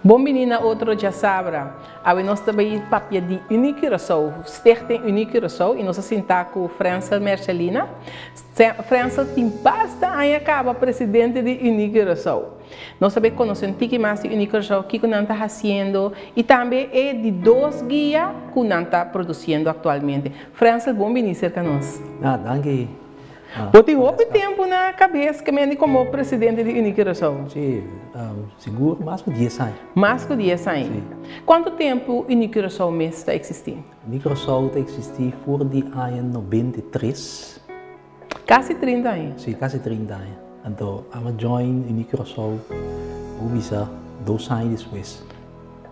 Bon bini na otro Djasabra. Awe nos ta bay papia di Unicuraçao, Stichting Unicuraçao y nos a sinta cu Frensel Mercelina. Frensel tin basta aña caba presidente di Unicuraçao. Nos ta bay conoce un tiki mas di Unicuraçao, kico nan ta haciendo y tambe e di dos guia cu nan ta produciendo actualmente. Frensel, bon bini cerca nos. Ah, danki. Bo tin hopi tempu na kabes ke mendi komo presidente di Unicuraçao? Si, sigur mas ku dies aña. Mas ku dies aña. Si. Kuantu tempu Unicuraçao mes ta eksistí? Unicuraçao ta eksistí for di aña 93. Kasi 30 aña. Si, kasi 30 aña. Anto ami a join Unicuraçao, bo bisa, 2 aña despues.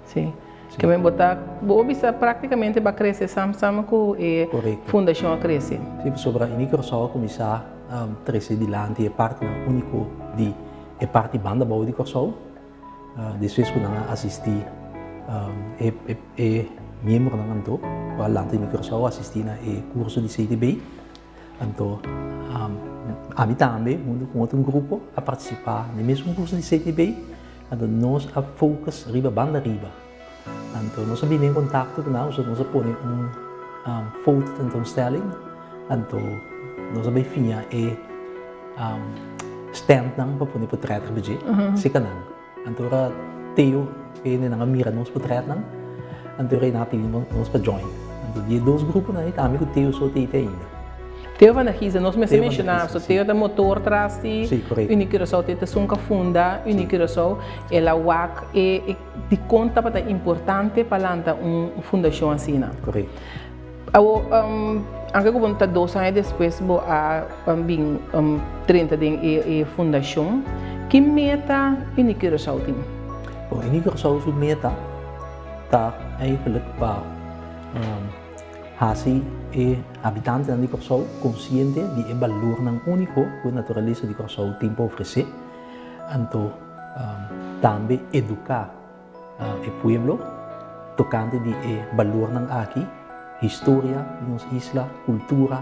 Si. Ke men bo ta, bo bisa práktikamente bo a krese sam sam ku e fundashon a krese. Si, pasobra Ini Kòrsou a kuminsá trese dilanti e partinan úniko di e parti banda bou di Kòrsou, despues ku nan a asistí e e miembronan anto ku a lanta Ini Kòrsou a asistí na e kurso di CTB, anto ami tambe huntu ku otro grupo a partisipá na e mesun kurso di CTB. Anto nos a focus riba banda riba. Anto nos a bini en contacto cu nan, nos a pone un foto tentoonstelling, anto nos a bay fiña e standnan pa pone potret riba dje, cerca nan. Anto ora Theo kende nan a mira nos potretnan, anto ora nan a pidi nos pa join. Anto di e dos gruponan ei ta ami cu Theo so ta ei te ainda. Theo van der Giezen, nos mester menciona, so Theo ta motor tras di Unicuraçao, Theo ta esun cu a funda Unicuraçao, el a wak e dicon tabata importante pa lanta un fundacion asina. Awor, anke cu bo ta 2 aña despues bo a bin drenta den e fundacion, ki meta Unicuraçao tin? Bon, Unicuraçao su meta ta eigenlijk pa Hasi e habitantenan di Kòrsou konsiente di e balornan úniko ku e naturalesa di Kòrsou tin pa ofresé, anto tambe eduká e pueblo tokante di e balornan aki, historia di nos isla, kultura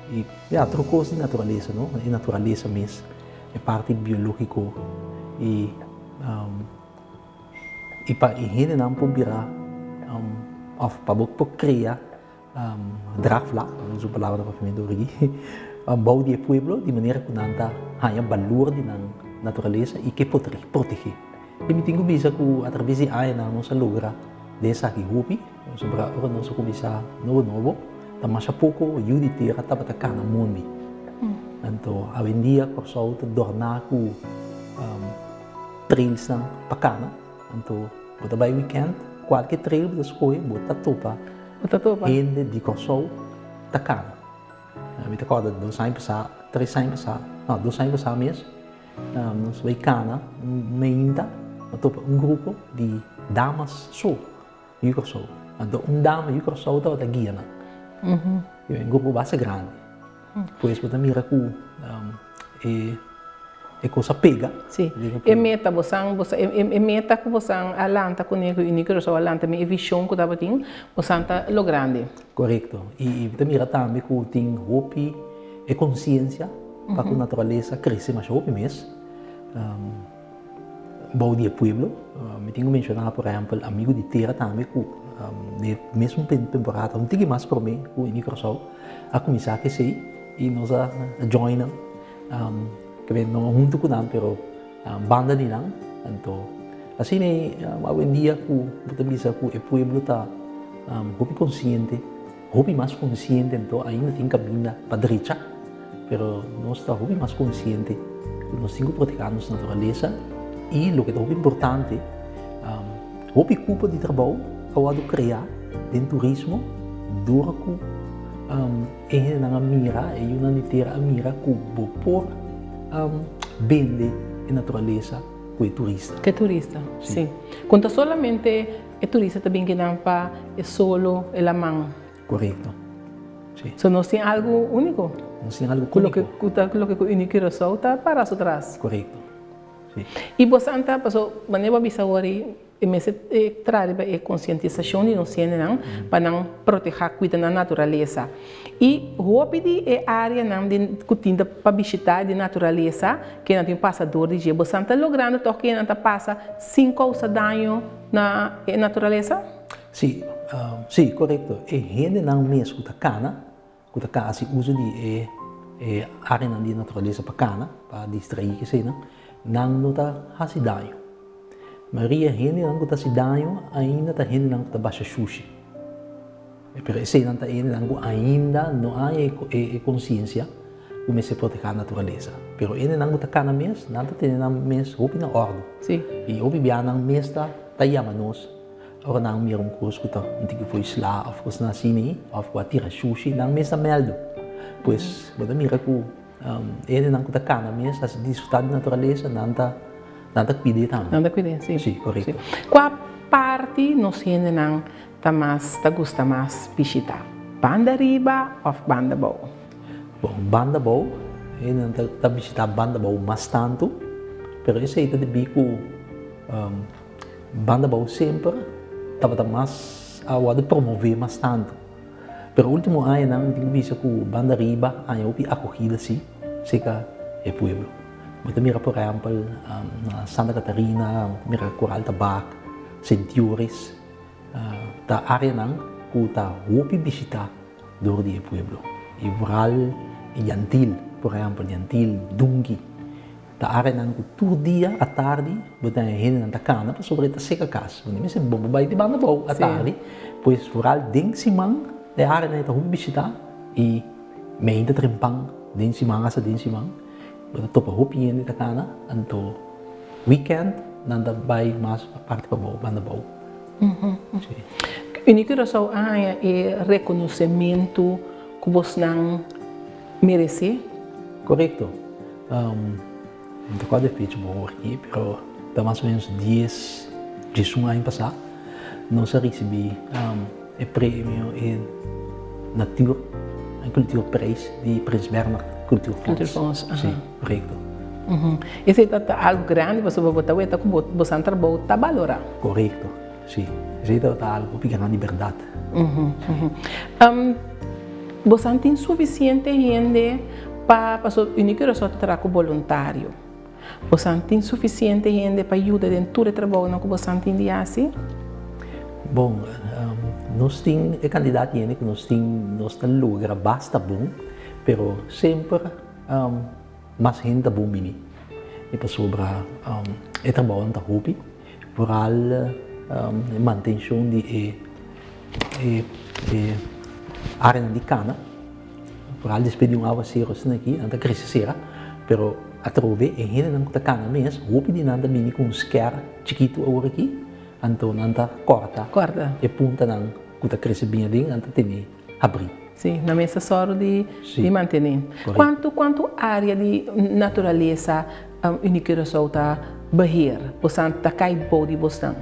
i ya tur kos di naturalesa no, e naturalesa mes, e parti biológiko i. I pa e hendenan por bira òf pa bo por krea draagvlak, no usa un palabra na papiamentu ora aki, bou di e pueblo di manera ku nan ta haña balor di nan naturalesa i ke protegé. I mi tin ku bisa ku atraves di añanan nos a logra den esaki hopi, pasobra ora nos a kuminsá nobo nobo ta masha poko yu di tera tabata kana mondi. Anto awendia Kòrsou ta dòrná ku Trailsnan pa kana, anto bo ta bai weekend, kualke trail bo ta skohe bo ta topa hende di Kòrsou ta kana. Mi ta kòrda 2 aña pasá, 3 aña pasá, no 2 aña pasá mes, nos bai kana un meinta, a topa un grupo di damas so di Kòrsou. Anto un dama di Kòrsou tabata guia nan. Un grupo basta grandi. Pues bo ta mira ku e e kos a pega. Sí, e meta bosan, bosan, e meta ku bosan a lanta kuné, ku Unicuraçao a lanta, e vishon ku tabatin, bosan ta logrando. Korekto. I bo ta mira tambe ku tin hopi e konsiensia pa ku naturalesa krese masha hopi mes. Bou di e pueblo. Mi tin ku menshoná por ehèmpel Amigu di Tera tambe ku den e mesun temporada un tiki mas promé ku Ini Kòrsou a kuminsá ku esei i nos a join nan ke no huntu ku nan pero banda di nan. Anto asina ei awendia ku bo ta bisa ku e pueblo ta hopi konsiente. Hopi mas konsiente anto ainda tin kaminda pa drecha, pero nos ta hopi mas konsiente ku nos tin ku protegá nos naturalesa i loke ta hopi importante, hopi kupo di trabou a wòrdu kreá den turismo dor ku e hendenan a mira, e yunan di tera a mira ku bo por bende e naturalesa ku e turista. Ku e turista, si. Ku no ta solamente E turista ta bin kinan pa e solo, e laman. Korekto. Si. So nos tin algu úniko. Nos tin algu úniko. Ku loke ku Unicuraçao ta para su tras. Korekto. Si. I boso ta, paso, manera bo a bisa awor, e mester traha riba e konsientisashon di nos hendenan pa nan protehá, kuida nan naturalesa. I hopi di e áreanan di ku tin ta pa bishitá di naturalesa ke nan tin pasa dor di dje. Boso ta logrando tòg ke nan ta pasa sin kousa daño na e naturalesa? Si, si, korekto. E hendenan mes ku ta kana, ku ta hasi uso di e e áreanan di naturalesa pa kana, pa distraí eseinan, nan no ta hasi daño. Mayoria hendenan ku ta hasi daño ainda ta hendenan ku ta basha shushi. Pero eseinan ta hendenan ku ainda no a e e konsiensia ku mester protehá naturalesa. Pero hendenan ku ta kana mes, nan ta tene nan mes hopi na òrdu. I hopi bia nan mes ta ta yama nos ora nan mira un kos ku ta un tiki foi sla òf kosnan asina òf ku a tira shushi, nan mes ta mèldu. Pues bo ta mira ku hendenan ku ta kana mes hasi disfrutá di naturalesa, nan ta nan ta kuid'é tambe. Nan ta kuid'é, si. Si, korekto. Kua parti nos hendenan ta mas ta gusta mas bishita, banda riba of banda bou? Bon, banda bou, hendenan ta ta bishita banda bou mas tantu, pero esei ta debí ku banda bou semper tabata mas a wòrdu promové mas tantu. Pero último añanan mi tin ku bisa ku banda riba haña hopi akogida si serka e pueblo. Bo ta mira por ehèmpel na Santa Catarina, bo ta mira Koral Tabak, Sint Joris. Ta áreanan ku ta hopi bishitá dor di e pueblo. I vooral Yantil, por ehèmpel, Yantil, Dunki. Ta áreanan ku tur dia atardi bo ta haña hendenan ta kana pasobra e ta seka kas. Bo no mester bo bai di banda abou atardi. Pues vooral den siman e áreanan ei ta hopi bishitá i meinta trempan den siman hasta den siman bo ta topa hopi hende ta kana. Anto weekend nan ta bai mas parti pabou, banda abou. Uni Curaçao a haña e rekonosementu ku bosnan meresé? Korekto. No ta kòrda e fecha bon awor aki, pero ta mas o ménos dies, diesun aña pasá nos a risibí e premio e Natuur en Cultuurprijs di Prins Bernhard Cultuurfonds. Sí, korekto. Esei ta algu grandi pasobra bo ta weta ku bosan trabou ta balorá. Korekto, si. Esei ta algu hopi grandi bèrdat. Bosan tin sufisiente hende pa, pasobra Unicuraçao ta traha ku boluntario. Bosan tin sufisiente hende pa yuda den tur e trabounan ku bosan tin di hasi? Bon, nos tin e kantidat di hende ku nos tin, nos ta logra basta bon, pero semper mas hende ta bon bini. I pasobra e trabounan ta hopi, vooral e mantenshon di e e areanan di kana. Vooral despues di un awasero asina aki, nan ta krese sera, pero atrobe e hendenan ku ta kana mes, hopi di nan ta bini ku un skèr chikitu awor aki, anto nan ta kòrta e puntanan ku ta krese bien aden, nan ta tene habrí. Sí, nan mes ta sòru di mantené. Kuantu kuantu área di naturalesa Unicuraçao ta beheer? Bosan ta kai bou di bosnan?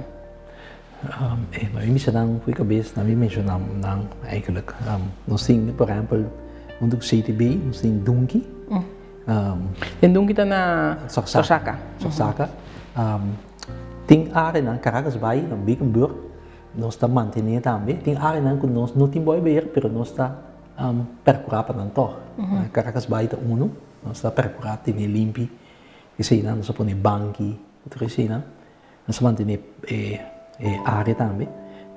E mi bisa nan fo'i kabes, nan mi menshoná nan eigenlijk. Nos tin por ehèmpel huntu ku CTB nos tin Dunki. Den Dunki ta na Sorsaka. Sorsaka. Tin áreanan, Caracas Bay, na Beekenburg, nos ta mantené tambe. Tin áreanan ku nos no tin bòi beheer, pero nos ta perkurá pa nan tòg. Caracas Bay ta unu, nos ta perkurá tene limpi eseinan, nos a pone banki, tur eseinan. Nos ta mantené e área tambe.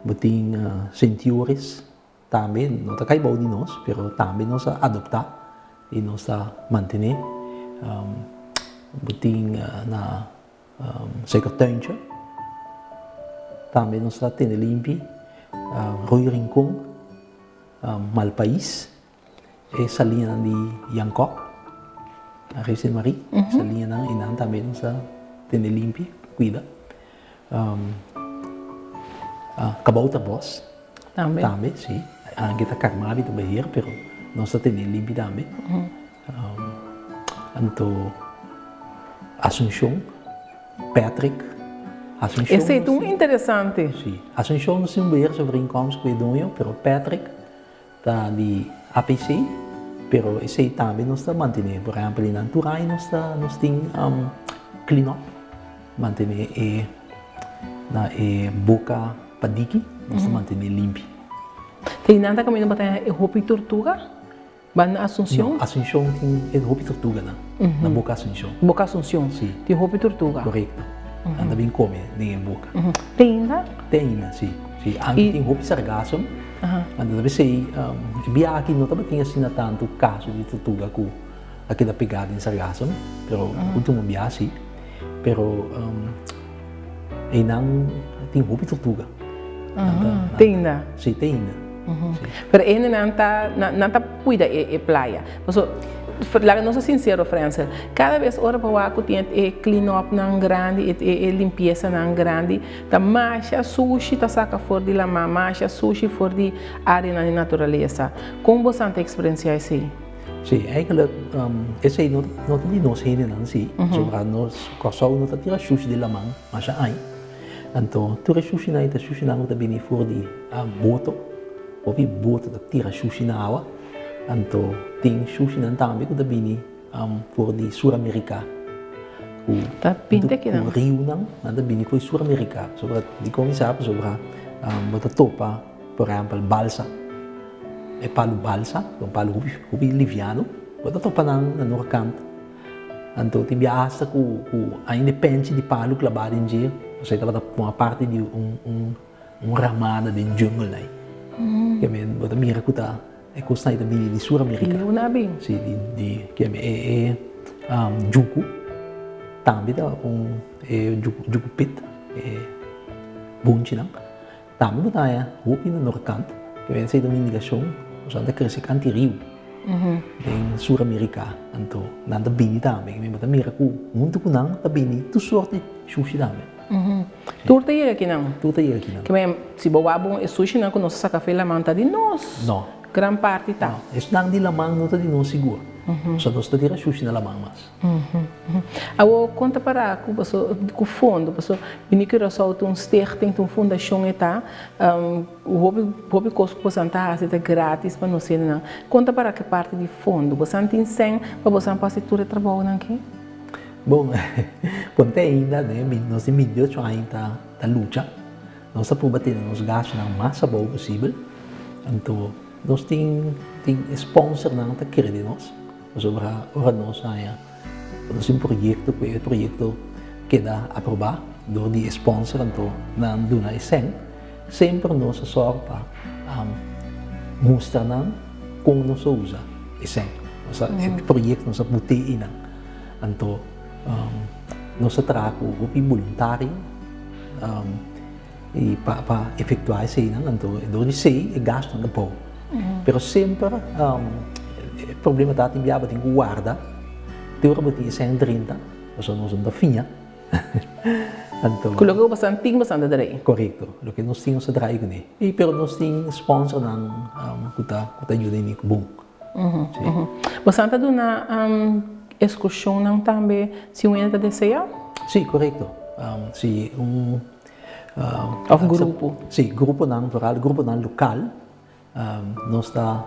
Bo tin Sint Joris tambe, no ta kai bou di nos, pero tambe nos a adoptá i nos ta mantené. Bo tin na Suikertuintje, tambe nos ta tene limpi. Rooi Rincon, Malpais. E saliñanan di Jan Kok, na Rio Sint Marie, e saliñanan i nan tambe nos a tene limpi, kuida. Kabouter Bos tambe, si. Anke ta Carmabi ta beheer, pero nos ta tene limpi tambe. Anto Asuncion, Patrick, Asuncion. Esei ta un interesante. Si, Asuncion nos tin un beheersovereenkomst ku e doño, pero Patrick Ta di APC, pero esey tambe nos ta mantene. Por ehempel, nan tur aña nos ta nos tin clean up. mantené e na e boka padiki, nos ta mantené limpi. Te nan ta kaminda bo ta haña e hopi tortuga? Ban na Asunción? No, Asunción tin e hopi tortuganan. Na Boca Asunción. Boca Asunción? Sí. Tin hopi tortuga? Korekto. Nan ta bin kome den e boka. Te ainda? Te ainda, sí. Sí, anke tin hopi sargassum. Anto ta p'esei e bia aki no tabatin asina tantu kaso di tortuga ku a keda pegá den sargassum, pero ultimo bia sí. Pero einan tin hopi tortuga. Te ainda? Sí, te ainda. Pero e hendenan ta, nan ta cuida e playa. Paso, laga nos ser sincero, Frensel, cada bes ora bo wak cu tin e clean up nan grandi, e limpieza nan grandi, ta masha sushi ta saca for di lama, masha sushi for di areanan di naturalesa. Con bo san ta experiencia esey? Sí, eigenlijk esey no ta di nos hendenan, sí. Pasobra nos Kòrsou no ta tira shushi di laman masha aña. Anto tur e shushinan ei ta shushinan ku ta bini for di boto. Hopi boto ta tira shushi na awa. Anto tin shushinan tambe ku ta bini for di Sur Amerika. Ku Ta pinta kinan. Ku riunan, nan ta bini for di Sur Amerika. Pasobra dikon mi sa? Pasobra bo ta topa por ehèmpel balsa, e palu balsa, un palu hopi hopi liviano, bo ta topa nan na norkant. Anto tin bia asta ku ku ainda e penchi di palu klabá den dje, osea e tabata forma parti di un un un ramada den jungle ei. Ke men bo ta mira ku ta e kosnan ei ta bini di Sur Amerika. Di una bin? Si, di di ke men e e djuku tambe ta un e djuku djuku pit e bonchinan tambe bo ta haña hopi na norkant ke men esei ta un indikashon osea nan ta krese kanti riu. Den Sur Amerika, anto nan ta bini tambe. Bo ta mira ku huntu ku nan ta bini tur sorti shushi tambe. Tur ta yega kinan? Tur ta yega kinan. Ke men, si bo wak bon e sushinan ku nos a saka for laman ta di nos? No. Gran parti ta? No. Esnan di laman no ta di nos sigur. Pasobra nos ta tira shushi na laman mas. Awor kon ta para ku paso ku fondo? Paso bini Curaçao ta un stichting, ta un fundashon e ta. Hopi hopi kos ku bosan ta hasi ta gratis pa nos hendenan. Kon ta para ku e parti di fondo? Bosan tin sèn pa bosan por hasi tur e trabounan aki? Bon, ponte ainda den nos tin 28 aña ta ta lucha. Nos ta pruba tene nos gastunan mas abou posibel. Anto nos tin tin sponsornan ta kere di nos. Pasobra ora nos haña nos tin proyekto ku e proyekto keda aprobá dor di e sponsor anto nan duna e sèn, semper nos a sòru pa mustra nan kon nos a usa e sèn. Nos a e proyekto nos a but'é einan. Anto nos a traha ku hopi boluntario i pa pa efektuá eseinan, anto dor di esei e gastunan ta bou. Pero semper e problema ta tin bia bo tin ku warda te ora bo tin e sèn 30, pasobra nos no ta fiña. Anto. Ku loke ku boso tin boso ta drai. Korekto, loke nos tin nos ta drai kuné. I pero nos tin sponsornan ku ta ku ta yuda ini ku bon. Si. Boso ta duna eskurshonnan tambe si un hende ta deseá? Si, korekto. Si un. Of grupo? Si, gruponan, vooral gruponan lokal. Nos ta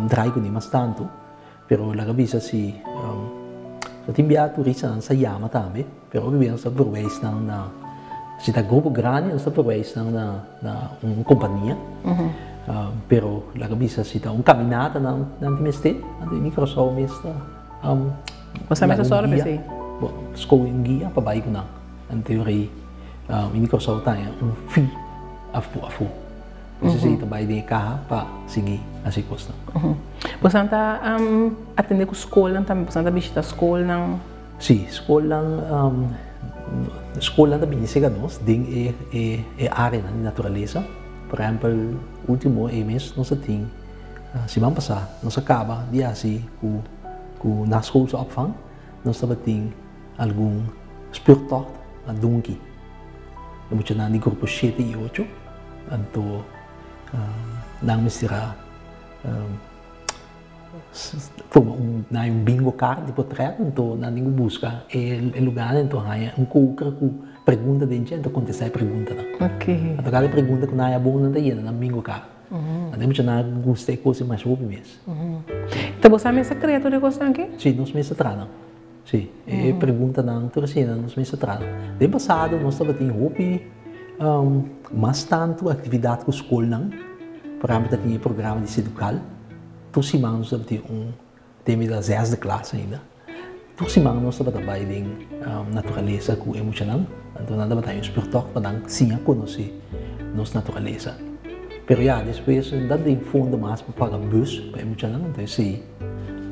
draai kuné mas tantu, pero laga bisa si no tin bia turistanan sa yama tambe, pero hopi bia nos ta verwijs nan na, si ta grupo grandi nos ta verwijs nan na na un kompania, pero laga bisa si ta un kaminata nan nan tin mester, anto di Kòrsou mes ta Boso a mester sòru pa esei? Bo skohe un guia pa bai ku nan, anto e rei di Kòrsou ta haña un fee afó. Esei ta bai den e kaha pa sigui hasi kosnan. Bosan ta atende ku skolnan tambe? Bosan ta bishita skolnan? Sí, skolnan skolnan ta bini serka nos den e e areanan di naturalesa. Por ehèmpel, último e mes nos a tin siman pasá nos a kaba di hasi ku ku naschoolse opvang nos tabatin algun speurtocht na Dunki. E muchanan di grupo shete i ocho, anto nan mester a forma un nan un bingo kaart di potret, anto nan tin ku buska e lugarnan, anto haña un koker ku pregunta den dje, anto kontestá e preguntanan. Anto kada pregunta ku nan haña bon nan ta yena nan bingo kaart. Anto e muchanan a gusta e kos ei masha hopi mes. Ta boso a mester krea tur e kosnan aki? Si, nos mester traha nan. Si, e preguntanan tur asina nos mester traha. Den pasado nos tabatin hopi mas tantu aktividat ku skolnan. Por ehèmpel tabatin e programa di Seducal. Tur siman nos tabatin un den mi ta zesde klas ainda. Tur siman nos tabata bai den naturalesa ku e muchanan. Anto nan tabata haña un speurtocht pa nan siña konosé nos naturalesa. Pero ya, despues no ta den fondo mas pa paga bus pa e muchanan, anto esei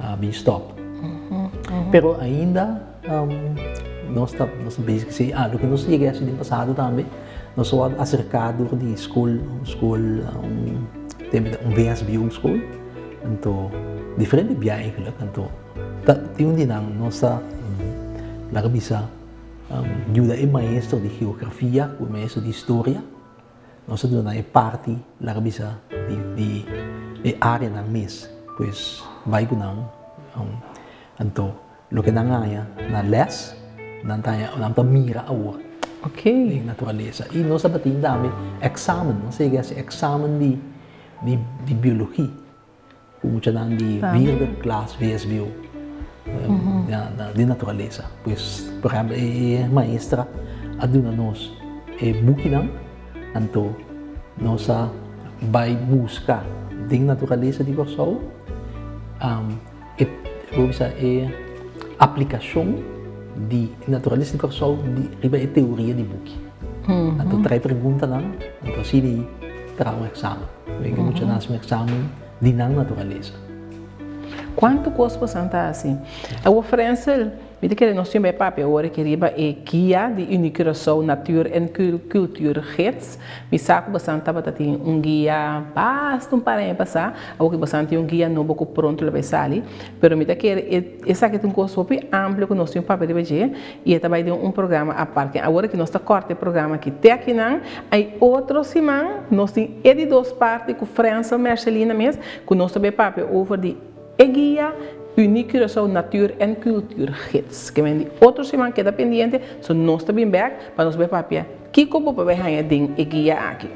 a bin stop. Pero ainda nos ta nos ta bezig esei. Ah, loke nos yega hasi den pasado tambe, nos a wòrdu aserká dor di skol, un skol, un un VSBO skol. Anto diferente bia eigenlijk, anto ta tin un di nan nos ta laga bisa yuda e maestro di geografia ku e maestro di historia, nos ta duna nan e parti laga bisa di di e areanan mes, pues bai ku nan anto loke nan haña na les nan ta haña nan ta mira awor den naturalesa i nos tabatin tambe eksamen, nos a yega hasi eksamen di. Di di biologie ku muchanan di vierde klas vsbo di naturalesa. Pues por ehempel e maestra a duna nos e bukinan anto nos a bai buska den naturalesa di Kòrsou e bo bisa e aplikashon di naturalesa di Kòrsou riba e teoria di buki. Anto trae preguntanan anto asina Traha un examen. Wen ku mucha nan hasi un examen di nan naturalesa. Kuantu kos bosan ta hasi? Awor Frensel, mi ta kere nos tin bai papia awor aki riba e guia di Unicuraçao Natuur en Cultuurgids. Mi sa ku bosan tabata tin un guia basta un par aña pasá, awor ku bosan tin un guia nobo ku pronto lo bai sali. Pero mi ta kere esaki ta un kos hopi amplio ku nos tin papia riba dje. I e ta bai den un programa apart. Ken awor aki nos ta kòrta e programa aki te akinan. I otro siman nos tin e di dos parti ku Frensel Mercelina mes ku nos ta bai papia over di e guia Unie Curaçao Natuur en Cultuurgids. Ke men di otro siman keda pendiente so nos ta bin bèk pa nos bai papia kiko bo por bai haña den e guia aki.